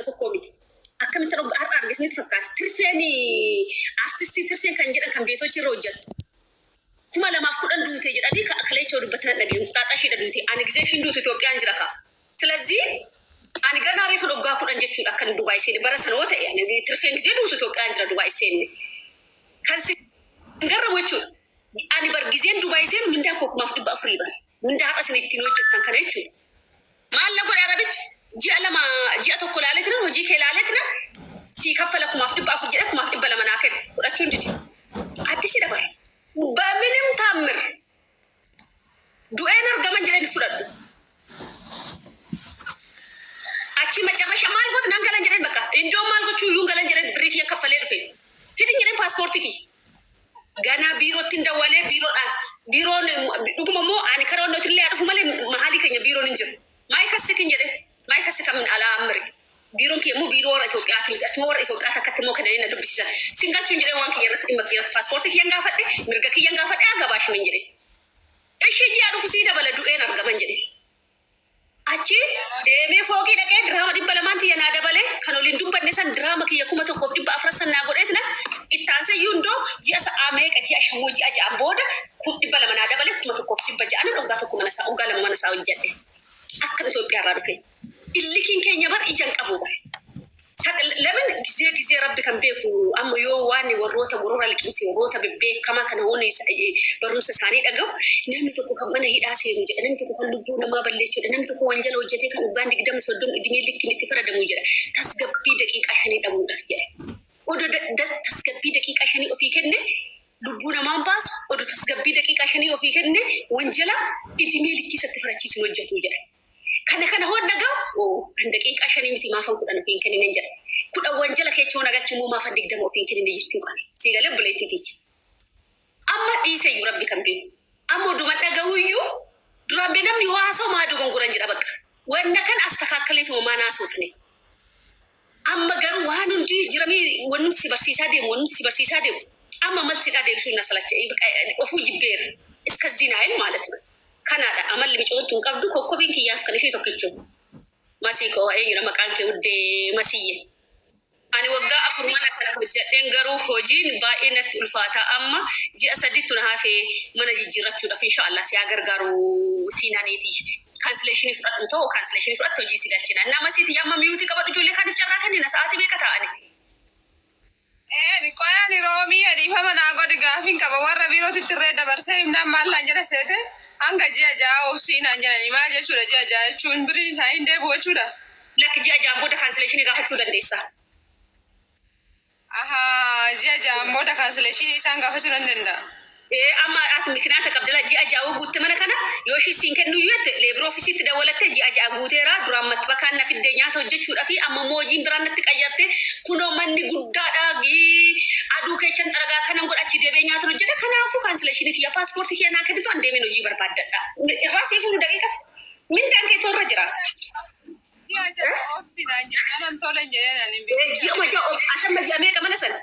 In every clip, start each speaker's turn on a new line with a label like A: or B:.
A: 2011 miti. Akkamittan har'a arge isinitti fakkaata. Tirfeen artistii Tirfeen kan jedhan kan beetochi irra hojjettu. 2010 duute jedhanii ka kaleecha yoo dubbatan dhaga'e. Inquxaaxashiidha duute. Ani gizee ishiin duutu Itoophiyaan jira kaa. Silazii ani ganaa reefun waggaa 10 jechuudha akkan Dubaay seene bara sana yoo ta'e ani Tirfeen gizee duutu Itoophiyaan jira Dubaay seenne. Kan si garramu jechuudha. Ani bar gizeen Dubaay seenu mindaan koo kumaaf dhibba afurii bar. Mindaa har'a isin ittiin hojjettan kana jechuudha. Maal na godhe Arabichi? Ji'a lama ji'a tokko laaleetinan hojii kee laaleetinan sii kaffala 1400 jedhee 2,200 naa kenne. Fudhachuun dide. Addisiidha bar. Baminim taammir. Du'een argaman jedheen hin fudhadhu. Achi macarrasha maal goota nan galan jedheen bakka. Indoon maal gochuu iyyuu hin galan jedheen birrii kiyyan kaffalee dhufe. Fidin jedheen paaspoortii kiyya. Ganaa biirootti dawwalee biiroodhaan biiroon dhuguma immoo ani karaa onnootti illee haa dhufu malee mahaalii keenya biiroon hin jiru. Maayikasikin jedhee maayikasi kan alaa ammiri. Biiroon kiyya immoo biiroo warra Itoophiyaati miti. Achuma warra Itoophiyaa takkatti immoo kennanii na dubbisiisan. Sin galchuun jedhee waan kiyya irratti dhimma kiyya irratti paaspoortii kiyyan gaafadhe mirga kiyyan gaafadhe haa gabaashim hin jedhe. Ishii ji'a dhufu sii dabala du'een argaman jedhe. Achi deemee fooqii dhaqee dirhama 200n tiyya naa dabale kan ol hin dubbanne san dirhama kiyya 1400 san naa godheet na itti aansee iyyuu indoo ji'a sa'aa meeqa ji'a shan moo ji'a ja'an booda 200,000 naa dabale 1600 nan waggaa tokko mana isaa waggaa lama mana isaa hojjedhe. Akkan Itoophiyaa irraa dhufe. Illikiin keenya bar ija hin qabu bar. Lemin gizee gizee rabbi kan beeku amma yoo waan warroota gorora liqimse warroota bebbeekamaa kana hoon barumsa isaanii dhagahu namni tokko kan mana hidhaa seenu jedha namni tokko kan lubbuu namaa balleessuudha namni tokko wanjala hojjetee kan waggaan 20 30 idimee likkiin itti faradamu jedha tasgabbii daqiiqaa shanii dhabuudhaaf jedha. Odoo tasgabbii daqiiqaa shanii ofii kenne lubbuu namaan baasu odoo tasgabbii daqiiqaa shanii ofii kenne wanjala idimee likkii isatti farachiisu hin hojjetu jedha. Kana kana hoon dhaga'u, oo, an daqiiqaa shanii miti maafan 10 ofii hin kenninen jedha. 10 wanjala keecha hoo na galche immoo maafan 20 ofii hin kennine jechuu qaba. Sii galee obboleettii tiyya. Amma dhiiseyyuu rabbi kan beeku. Amma oduman dhaga'uyyuu duraan bee namni yoo haasa'u maa dogongoran jedha bakka. Wanna kana astakaakkaleetuma maan haasofne. Amma garuu waan hundi jiramii wanni si barsiisaa deemu wanni si barsiisaa deemu amma malsidhaa deebisuun na salacha ofuu jibbeera. Iskazzii naayil maalat ነው. Kanaadha amalli micoon tun qabdu kokkobiin kiyyaaf kan ishee tokkichuma. Masii koo eenyudha maqaan kee wuddee Masiyye. Ani waggaa 4 mana kana hojjadheen garuu hojiin baay'ee natti ulfaata amma ji'a sadittu na hafe mana jijjiirrachuudhaf insha Allah si haa gargaaru siinanii tiyya. Cancellation fudhadhu too cancellation fudhatte hojii si galchina. Innaa Masii tiyya amma mute qabadhu ijoollee kaanif carraa kennina sa'aatii meeqa taa'ani.
B: Ee qoy ani Roomiyye dhiifama naa godhi gaafiin qaba warra biirootitti irree dabarsee himnaan maal naan jedha seete hanga ji'a ja'aa obsii naan jedhani maal jechuudha ji'a ja'a jechuun birriin isaanii hin deebi'u jechuudha?
A: Lakki ji'a ja'an booda cancellation gaafachuu dandeessa.
B: Ahaa ji'a ja'aan booda cancellation isaan gaafachuu nan danda'a.
A: Ee amma ati mikinaata qabda laa ji'a 6 yoo guutte mana kana yoo ishii siin kennuu jette leebir ofisiitti dawwalatte ji'a 6 guuteera duraan matbakaan na fidde nyaata hojjechuudhafi amma immoo hojiin biraan natti qayyarte kunoo manni guddaadha gii aduu keechan xaragaa kanan godha achi deebi'ee nyaatan hojjedha kanaafuu kaansileeshinii kiyya paaspoortii kiyya naa kennitu an deemeen hojii barbaaddadha irraa sii fuudhu daqiiqa mindaan kee toorra jira.
B: Ji'a 6 obsi naan jennaan an tolen jedheen ani hin beeku.
A: Ji'uma 6 obsi ati amma ji'a meeqa mana sana?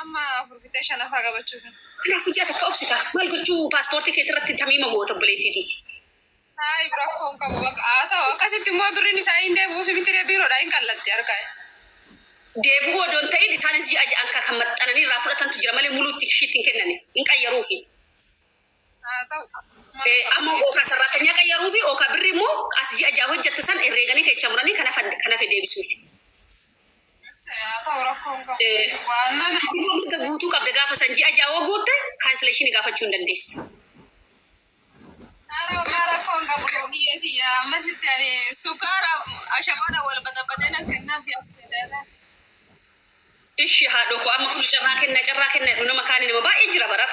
B: Amma afur fixee shanaffaa qabachuufi.
A: Kanaafuu ji'a takka obsi kaa. Maal gochuu paaspoortii keetii irratti tamiima goota obboleettii tiyya.
B: Taayib rakkoo hin qabu bakka haa ta'u akkasitti immoo birriin isaa hin deebi'uufi miti ree biiroodhaa hin qallatti harkaa.
A: Deebi'uu odoo hin ta'in isaanis ji'a ji'aan kaa kan maxxananii irraa fudhatantu jira malee muluutti ishiitti hin kennani. Hin qayyaruufi.
B: Haa ta'u.
A: Amma ookaa sarraatanyaa qayyaruufi ookaa birrii immoo ati ji'a ja'a hojjatte san herreeganii keechaa muranii kan hafan kan hafe deebisuufi.
B: Haa ta'u rakkoo hin qabu. Waan nan
A: Ati immoo mirga guutuu qabda gaafa san ji'a ja'a hoo guutte cancellation gaafachuu hin dandeessa.
B: Haaroo maa rakkoo hin qabu loomiyyee tiyya ammasitti ani sukkaara ashaboodhaan wal baxabaxee nan kennaaf yaa fedhaataati.
A: Ishi haadhoo koo amma kunu carraa kennaa carraa kennaa jedhu nama kaanii nama baay'ee jira bara.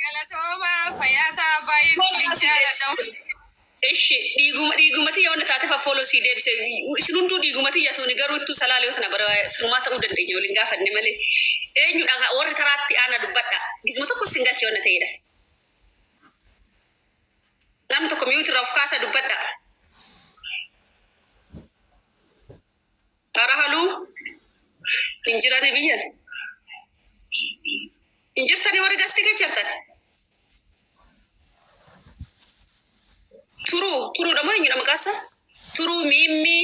B: Galatooma fayyaa ta'a baay'een isin jaaladha.
A: Ishi dhiiguma dhiiguma tiyya wanna taateef affooloo sii deebise isin hunduu dhiiguma tiyya tuuni garuu ittuu salaalee yoo tana bara firumaa ta'uu dandeenya waliin gaafanne malee eenyudha warri taraatti aana dubbadha gizma tokko sin galche wanna ta'eedhaaf. Namni tokko miyuuti irraa of kaasaa dubbadha. Tara haluu hin jirani biyyan. Hin jirtani warri gasti keessa jirtan. Turuu turuudha moo eenyudha maqaa isaa? Turuu miimmii.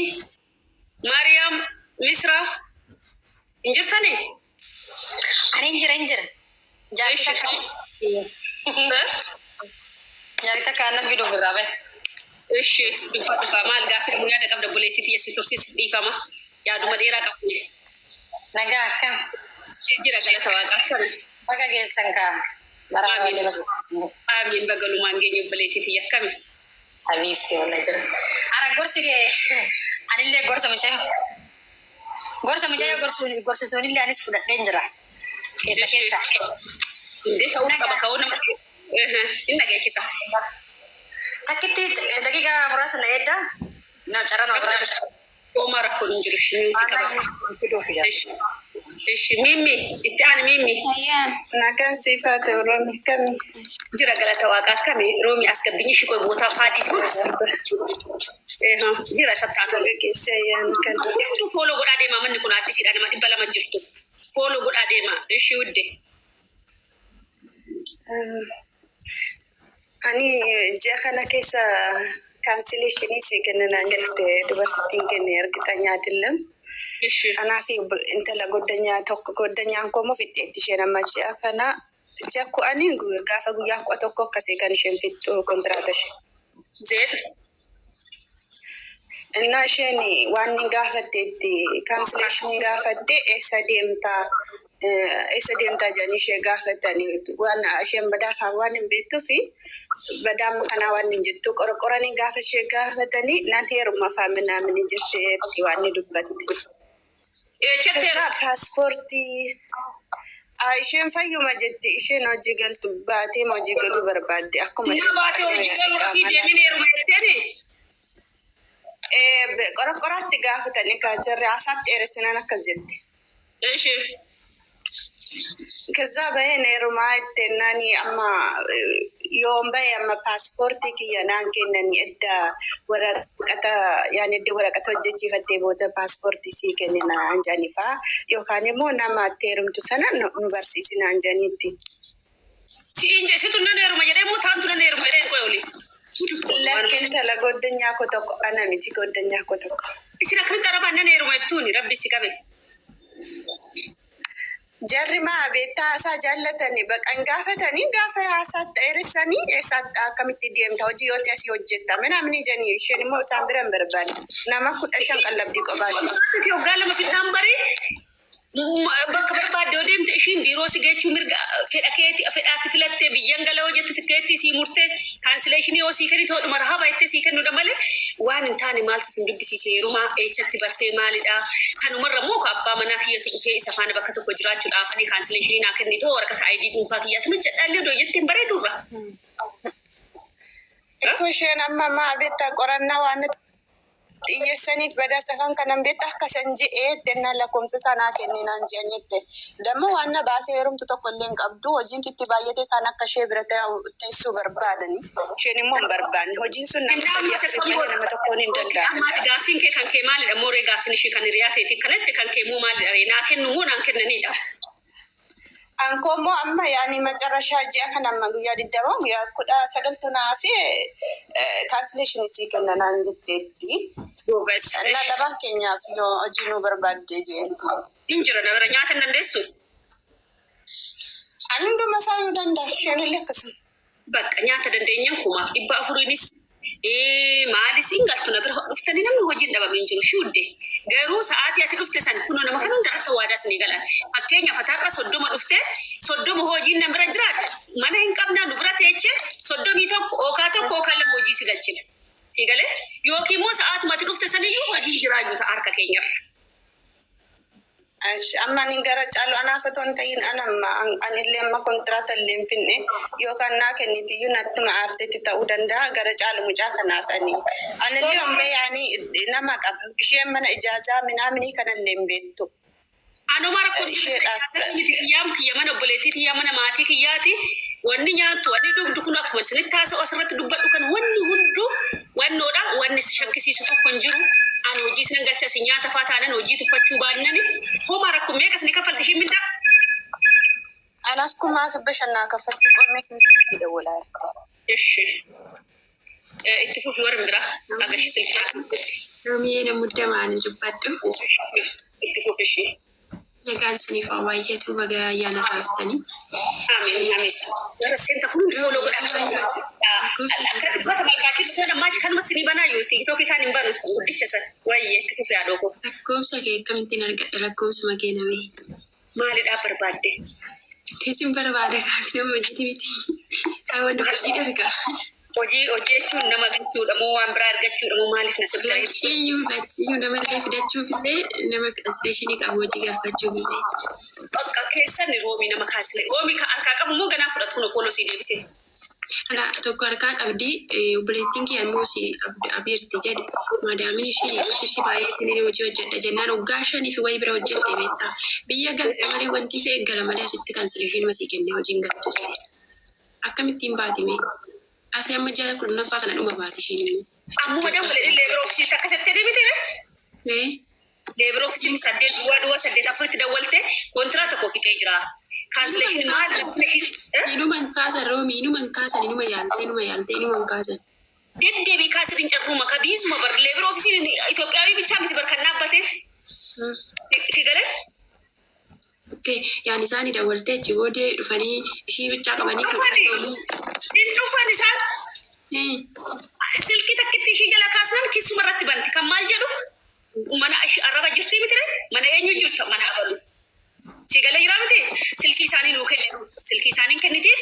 A: Maariyaam, Misra, hin jirtanii?
C: Ani hin jira, hin jira. Jaartii
A: Ishi.
C: takka.
A: Eh?
C: Jaartii takka aannan fiduuf irraa bahe.
A: Ishi, dubbadhu kaa, maal gaaffii yaada qabda obboleettii tiyya si tursiisuuf dhiifama. Yaaduma dheeraa qabne.
C: Nagaa akkam?
A: Jira, galata Waaqaa, akkami?
C: Baga geessan kaa. Bara
A: Amiin.
C: wallee baga geessan.
A: Amiin, bagalumaan geenye obboleettii tiyya, akkami?
C: Habiibti, walla jira. Ara gorsi kee anillee gorsa mucayyoo. Gorsa mucayyoo gorsuun gorsituunillee anis fudhadheen jira. Keessa keessa.
A: Indee ta'uuf qaba ka'uu nama hin dhageessisa.
C: Takkitti daqiiqaa muraasa na eedda. Na carraa nama biraa.
A: Homaa rakkoon hin jiru, shimiiti qaba.
C: Fiduuf jira.
A: Ishi, Mimmi, itti aani Mimmi.
D: Ayyaan.
E: Nagaan siif haa ta'u, Roomi, kami?
A: Jira, galata Waaqaa, akkami Roomi? As gabbinyi shi qoy bootaa paadii jira shattaatu.
E: Baga geesse ayyaana kan.
A: Hunduu follow godhaa deema, manni kun addisiidha, nama 200 jirtu. Follow godhaa deema ishii wudde.
E: Ani ji'a kana keessa cancellation sii kenninaan jette dubartittiin kenne እርግጠኛ አይደለም.
A: Ishi.
E: Kanaaf intala goddanyaa tokko, goddanyaan koo immoo fixxeetti isheen amma ji'a kana, ji'a 10 gaafa guyyaa 11 akkasii kan isheen fixxu kontiraata ishee.
A: Zeed.
E: እና isheen waan inni gaafatteetti cancellation gaafatte, eessa deemtaa, eessa deemtaa jedhanii ishee gaafatanii, waan isheen badaasaa waan hin beektuufi badaama kanaa waan hin jettu qorqoranii gaafa ishee gaafatanii nan heeruma faaminaamini jetteetti waan inni dubbatte.
A: Chatteeru.
E: ከዛ paaspoortii isheen fayyuma jetti, isheen hojii galtu baatee hojii galuu barbaadde akkuma
A: Inni baatee hojii galuu fi deemin heeruma jetteeni.
E: Qorqoraatti gaafatanii kan jarri haasaatti dheeressinaan akkas jetti.
A: Ishi.
E: ከዛ baheen heerumaa jetteennani amma yoon bahe amma paaspoortii kiyya naan kennanii, edda waraqata yaani edda waraqata hojjechiifattee booda paaspoortii sii kenninaan jedhanii yookaan immoo nama itti heerumtu sana nu barsiisinaan jedhaniitti.
A: Si'in situ nan heeruma jedhee moo taantu nan heeruma jedhee qoy oli?
E: Lakki, intala goddanyaa koo tokko, ana miti, goddanyaa koo tokko.
A: Isin akkamitti arabaan nan heeruma jettuuni, rabbi si qabe.
E: Jarri maa beektaa haasaa jaallatanii baqan gaafatanii gaafa haasaatti dheeressanii eessaatti akkamitti deemta, hojii yoo ta'e asii hojjetta minamni jedhanii, isheen immoo isaan bira hin barbaanne, nama 15 qallabdii qophaa ishee.
A: Waggaa 2 fixaan barii bakka barbaadde yoo deemte ishiin biiroo si geechuu mirga fedha keeti fedhaatti filattee biyyan gala yoo jette tikkeettii sii murtee cancellation yoo sii kennite hodhuma rahaba jettee sii kennuudha malee waan hin taane maaltu sin dubbisiise? Heerumaa eechatti bartee maalidha? Kanumarra immoo ka abbaa manaa kiyyatu dhufee isa faana bakka tokko jiraachuudhaaf ani cancellation naa kennite waraqata ID dhuunfaa kiyyaatiin hojjedhaallee odoo jetteen bareedurra.
E: Ittoo isheen amma maa beektaa qorannaa waan xiyyeessaniif badaa safan kanan beektaa akkasan je'ee dennaan lakkoomsa sanaa kenninaan je'anitte. Dammoo waan na baatee heerumtu tokko illee hin qabdu, hojiin itti baay'ate, isaan akka ishee bira teessuu barbaadani. Isheen immoo hin barbaanne. Hojiin sun nama sadii afurii malee nama tokkoon hin danda'amu.
A: Ammaati gaaffiin kee kan kee maalidha? Mooree gaaffiin ishee kan hiriyaa ta'eeti kanatti kan kee moo maalidha? Naa kennu moo naan kennanidha?
E: Ankoo immoo amma yaani macarrashaa ji'a kana amma guyyaa 20 guyyaa 19tu naa fi cancellation sii kennanaan jetteetti.
A: Goobas.
E: እና lamaan keenyaaf yoo hojii nuu barbaadde jeen.
A: Hin jira na bira, nyaata hin dandeessu?
E: Ani hunduma isaayyuu danda'a. Isheen illee akkasuma.
A: Bakka nyaata dandeenyaan 4,400nis maalis hin galtu na bira dhuftanii, namni hojiin dhabame hin jiru shuudde. Garuu sa'aatii ati dhufte san kunoo nama kan hunda irratti waadaas ni galan. Fakkeenyaaf ati 30 dhufte, 30 hojiin na bira jiraate mana hin qabnaa nu bira teeche, 31 ookaa tokko ookaa lama hojii si galchina. Si galee yookiin immoo sa'aatuma ati dhufte saniyyuu hojii jiraayyuu ta'a harka keenyarra.
E: Amma ani gara caalu anaaf otoo hin ta'in ana amma anillee amma kontiraata illee hin finne yookaan naa kennitiyyuu nattuma aarteetti ta'uu danda'a, gara caalu mucaa kanaaf ani. Anillee hombee yaani nama qaba. Isheen mana ijaazaa minaaminii kanallee hin beektu.
A: Anuma rakkoon
E: Isheedhaaf.
A: Kiyyaan kiyya mana obboleettii kiyyaa mana maatii kiyyaati. Wanni nyaattu, wanni dhugdu kun akkuma isinitti haasa'u asirratti dubbadhu kan wanni hunduu wannoodha. Wanni si shakkisiisu tokko hin jiru. Ani hojii isin galcha, isin nyaata faa taanan hojii tuffachuu baannani. Homaa rakkoo meeqa isin kaffalti ishiin mindaa?
E: Anaaf 5,500 kaffaltii qormee isinitti dawwalaa jirti.
A: Ishi. Itti fufi warri biraa. Agashi silkii.
D: Roomiyee na muddamaan dubbadhu.
A: Itti fufi ishee.
D: Nagaan isiniif haa baay'atu, baga ayyaana raaftanii.
A: Amiin, amiin. Warra seenta kun hundi follow godhaa. Akka dubbata malkaashii dhufee ammaa kanuma sinii banaa jiru. Tiiktookii kaan hin banu. Guddicha san. Wayyee, itti fufi haadhoo koo.
D: Lakkoofsa kee akkamittiin argadha? Lakkoofsuma kee namee?
A: Maalidhaaf barbaadde?
D: Isin barbaada kaati, nama hojiiti miti. Kaawwan hojii dhabe kaa.
A: Hojii hojii jechuun nama galchuudha moo waan biraa argachuudha moo maaliif na sodaa?
D: Lachiyyuu, lachiyyuu, namallee fidachuuf illee, nama cancellation qabu hojii gaafachuuf illee.
A: Bakka keessan roomii nama kaasile. Roomii ka harkaa qabu moo ganaa fudhatu kun follow sii deebisee?
D: Ala tokko harkaa qabdi, obboleettiin kee ammoo si abiirti jedhe. Maadaamin ishii hojiitti baay'eetiin hojii hojjedha jennaan waggaa 5 fi wayii bira hojjette beektaa. Biyya galta malee, wanti fe'e gala malee, asitti cancellation masii kennee hojiin galtu jette. Akkamittiin baatime? Asii amma ji'a 10ffaa kana dhuma baati ishiin immoo.
A: Ammuma dawwale labour officeitti akkasitti deebite.
D: Eh?
A: Labour officeitti 8 00 8 4tti dawwalte, kontiraata tokko fixee jira. Cancellation maal?
D: Inuma hin kaasan, Roomi, inuma hin kaasan, inuma yaaltee, inuma yaaltee, inuma hin kaasan.
A: Deddeebii kaasirin carruuma ka biizuma bar labour officeiin Itoophiyaa bichaa miti bar kan dhaabbateef. Si galee?
D: Okay, yaan isaanii dawwaltee achi boodee dhufanii ishii bichaa qabanii
A: Dhufani. Hin dhufan isaan. Silkii takkitti ishii jala kaasnan kissuma irratti banti. Kan maal jedhu, mana ishii arraba jirtii miti ree? Mana eenyu jirta? Mana abalu. Si galee jira miti? Silkii isaanii nuu kennitu. Silkii isaanii kennitiif,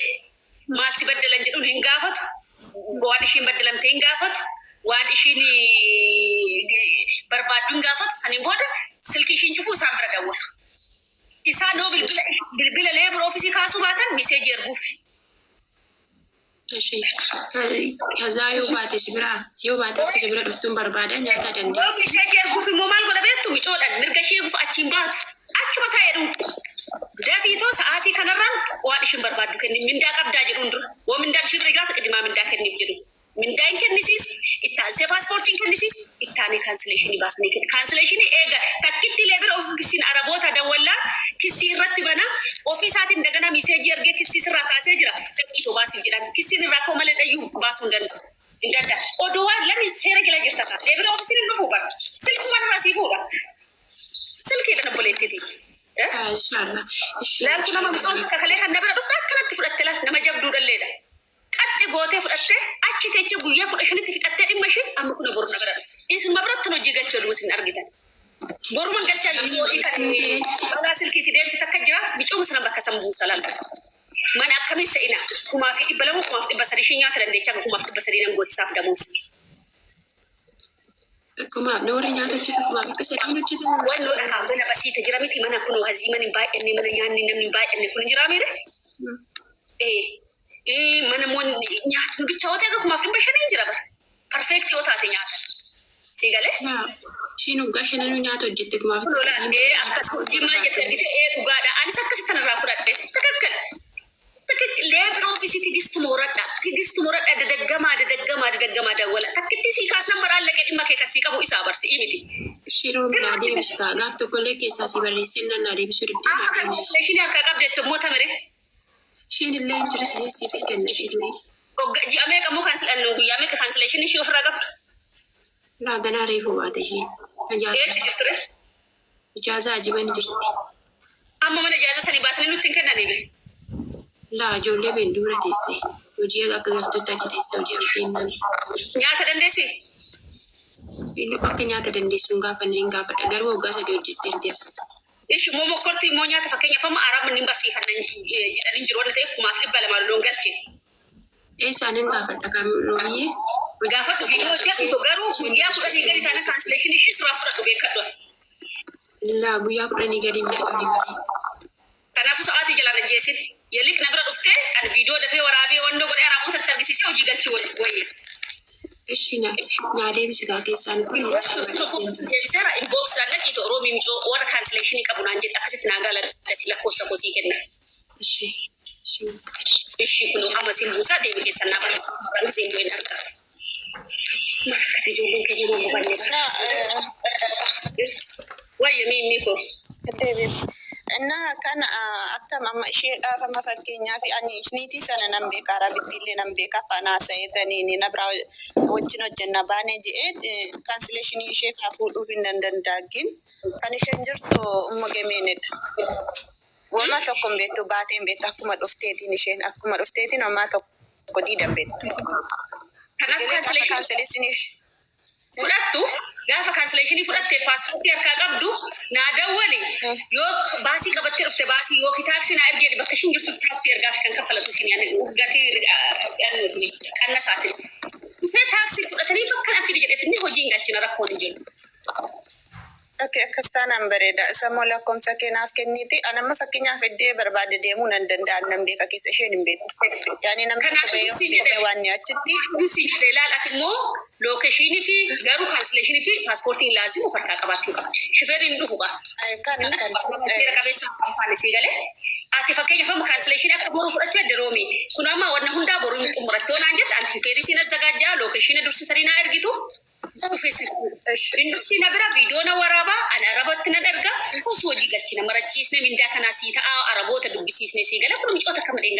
A: maal si baddalan jedhuun hin gaafatu. Waan ishiin baddalamte hin gaafatu. Waan ishiin barbaaddu hin gaafatu. Saniin booda silkii ishiin cufuu isaan bira dawwalu. Isaan yoo bilbila labour office kaasuu baatan message erguuf.
D: ከዛ yoo baate si biraa yoo baate akka si bira dhuftuun barbaada, nyaata
A: Yoo
D: dandeessi.
A: Message erguuf immoo maal godha beektu? Micoodhaan mirga ishee eeguuf achiin baatu. Achuma taa'ee dhumu. Dafiitoo sa'aatii kanarraan waan ishiin barbaaddu kenni, mindaa qabdaa jedhuun dura. Yoo mindaan ishiin rigaata qidhimaa mindaa kenniif jedhu. Mindaa hin kennisiisu, ittaansee paaspoortii hin kennisiisu, ittaanee cancellation baasanii kenni. Cancellation eega takkitti labour officeiin araboota dawwallaa kissii irratti bana, ofii isaatiin dagana message ergee kissii sirraa kaasee jira. Daqiitoo baasiif jedhan. Kissiin irraa ka'u malee dhayyuu baasuu hin danda'u. Hin danda'a. Oduu waan lamni seera jala jirta ta'a. Labour officeiin hin dhufu bara. Silkuma irraa sii fuudha. Silkiidhaan obboleettiiti.
D: Inshallah.
A: Laaltu nama mucaan takka kalee kan na bira dhufte akkanatti fudhatte, laal nama jabduu dhalleedha. Qaxxi gootee fudhattee achi teechee guyyaa 15tti fixattee dhimma ishee, amma kuna boru na bira dhufte. Isinuma biratti hojii galchee oduma isin argitan. Boruma galchaa hojii kan balaa silkiitti deemte takka jira, micooma sana bakka san buusa laal. Mana akkamiin se'ina, 2,200, 3,500 ishee nyaata dandeechaa, 3,300 nan goosisaaf damuusa.
D: Kumaaf warri nyaata hojjetu 3,300 hojjetu.
A: Wannoo dhakaa mana basiita jira miti, mana kun hazii mana hin baay'anne, mana nyaanni namni hin baay'anne kun jira miire. Mana immoo nyaatni bicha yoo ta'e 5,500 jira bara. Perfect yoo taate nyaata. Si galee?
D: Ishiin waggaa shananuu nyaata hojjette kumaaf
A: Kun
D: dhibba
A: olaan
D: sadii.
A: Akkas hojii maal jette argite, dhugaadha. Anis akkasitti irraa fudhadhe. Takakkal. Labour office tigistuma horadha. Tigistuma horadha, dadaggamaa dadaggamaa dadaggamaa dawwala. Takkitti sii kaasnan baraan laqee dhimma kee kasii qabu isaa barsi miti.
D: Ishii roobi naa deebista. Gaaf tokkollee keessaa si barreessee naa deebisuu didde,
A: Amma
D: naa
A: kan
D: deebisu.
A: cancellation harkaa qabdeettu immoo tamire.
D: Ishiin illee hin jirti, siif kenna ishiillee.
A: Ji'a meeqa immoo cancel, guyyaa meeqa cancellation ishii ofirraa qabdu?
D: Laa, ganaa reefu baate ishiin.
A: Eessa jirture?
D: Ijaazaa ajiban jirti.
A: Amma mana ijaazaa sanii baasanii nutti hin kennanii be.
D: Laa, ijoollee been dura teesse. Hojii akka galtutti achi teesse, hojii abdiin nan.
A: Nyaata dandeessi?
D: Akka nyaata dandeessuun gaafanne, hin gaafadha. Garuu waggaa 3 hojjetteerti as.
A: Ishi immoo mokkorti immoo nyaata, fakkeenyaaf amma arabni hin barsiifannan jedhanii jiru waan ta'eef 2,200 loon galche.
D: Eessaan hin gaafadha kan roobiyyee.
A: Gaafadhu, viidiyoo hojjetu garuu guyyaa 10 gadi taana cancellation ishee suuraa fudhatu, beekadhu.
D: Laa, guyyaa 10 gadi miti dhufe malee.
A: Kanaafuu sa'aatii jalaan ajjeesin. Yaliq na bira dhuftee ani viidiyoo dafee waraabee wannoo godhee arabootatti argisiisee hojii galchii wayye.
D: Ishi naa deebisi gaa keessaan kun.
A: Deebiseera, inbox dhaan dhaqiitu Oromii micoo warra cancellation qabu naan jedhe, akkasitti naa gaala, lakkoofsa kosii kenna.
D: Ishi. Ishi.
A: Ishi, kun amma siin buusaa, deebi keessan naa barreessa. Giseen bu'een arga. Marakate ijoolleen keenya moo hubanne.
E: Na
A: Wayye miimii koo.
E: Innaa kana akkam amma isheedhaaf amma fakkeenyaaf ani niitii sana nan beeka, Arabitti illee nan beeka, afaan haasa'eetaniin na biraa wajjin hojjenna baanee je'ee cancellation ishee faa fuudhuuf hin dandaagin. Kan isheen jirtu Ummu Gemeenidha. Wama tokko hin beektu, baatee hin beektu, akkuma dhufteetiin isheen akkuma dhufteetiin homaa tokko diida hin beektu.
A: Kanaaf
E: Galee gaafa
A: cancellation
E: cancellation ishee
A: fudhattu, gaafa cancellation fudhatte, paaspoortii harkaa qabdu naa dawwali. Yoo baasii qabattee dhufte baasii yookiin taaksii naa ergee, bakka ishiin jirtu taaksii ergaa fi kan kaffalatu isin gatii qannasaatiin. Dhufee taaksii fudhatanii bakka nan fidi jedhee finni hojii hin galchina, rakkoon hin jiru.
E: Okay, akkas taanaan bareeda. Isa immoo lakkoofsa kee naaf kenniti. Ani amma fakkeenyaaf iddoo barbaade deemuu nan danda'a. Nan beeka keessa, isheen hin beektu. Yaani namni
A: Kanaaf
E: tokko bahee
A: si
E: hin beekne
A: jedhe
E: waan ni achitti.
A: Si jedhe, ilaal, ati immoo location fi garuu cancellation fi paaspoortiin laazimu harkaa qabaachuu qabdi. Shifeerri hin dhufu qaba.
E: Kana kan
A: Seera qabeessa afaan isii galee. Ati fakkeenyaaf amma cancellation akka boruu fudhachuu edde roomi. Kun amma wanna hundaa boruu hin xumuratte yoo naan jette, ani shifeerri siin azzagaajjaa, location dursitanii naa ergitu. Inni na bira viidiyoo na waraabaa, ani Arabatti nan erga, osoo hojii galchina marachiisne, mindaa kanaa sii ta'a, Araboota dubbisiisne sii gala, kun micoota akka madheen.